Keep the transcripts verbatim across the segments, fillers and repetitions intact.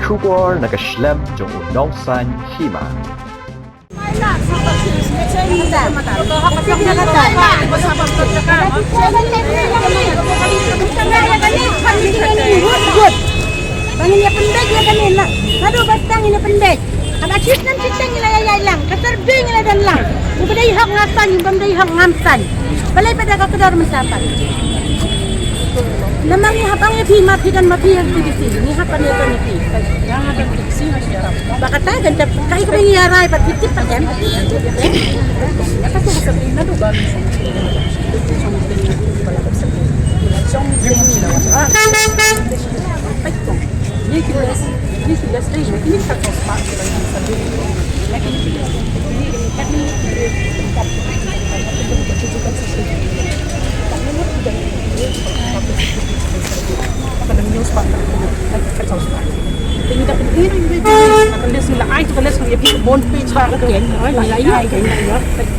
Khubor na ka shlem jong u nongsan hima. Ba ngin ïa pynbeit ïa kane, naduh ba sdang ngin ïa pynbeit. Haba shi snem shi snem ngi la ïa ïaid lang, ka survey ngi la don lang. U ba dei hok nga saiñ, u bym dei hok ngam saiñ. Balei pat da ka kdor mynta pat? Namar ngi hap ong ïa phi, ma phi don ma phi ha C D C, ngi hap ban ïa don ïa phi. Ba kata kan tep, kaei kaba ngi ïa rai pat phi tip pat em.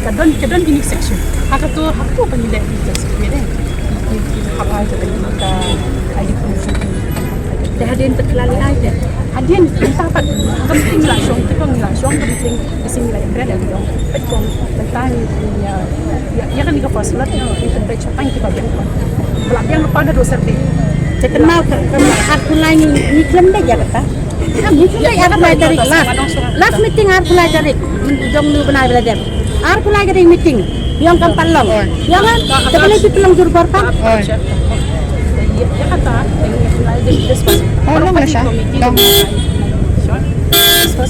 Ka don, ka don kine ki section. Ha kato, ha kato ba ngi leh ki section. Te hadien pat ki la leh ai te. Hadien mynta pat ha ka meeting ngi la shong, te ngi la shong ka meeting, ki sngi ngi la ïakren ïa ki ong. Peit kong mynta ngi ïa, ïa kane ka first lot ngi pynpeit shapang kiba biang. Ba la biang lypa naduh survey. Te kynmaw ka, kynmaw arphew lai ngi, ngi khlem beit ïa kata. Ngi khlem beit arphew lai tarik last. Last meeting arphew lai tarik jong u bnai ba la dep. Arphew lai ka dei meeting. Ïa kane pat long. Ïa nga, te balei phi pynlong jur bor pat? Oh, long la sha. Long.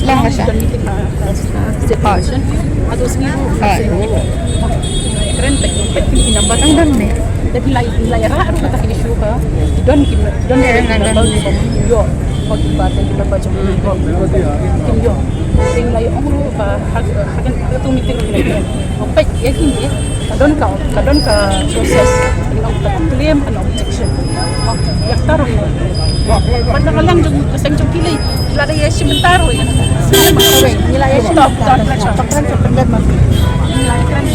Long la sha. Oh. Ang dang ne. Don ki, don ki number. Ïa, ïa, ïa. Ba te ki ba jong ki ba kim ïoh. Te ngi la ïa ong ruh ba ha, ha, ha katu meeting ruh ngi la ïa ong. Peit ïa kine, ka don ka, ka don ka process. Ngi ong ka claim, ka objection. Ïa kata ruh ngi la ïa. Pat na ka liang jong ka seng jong ki lei, ngi la ïa shim bynta ruh ïa. Ngi la ïa shim bynta. Stop, don't pressure. Ngi la ïa kren.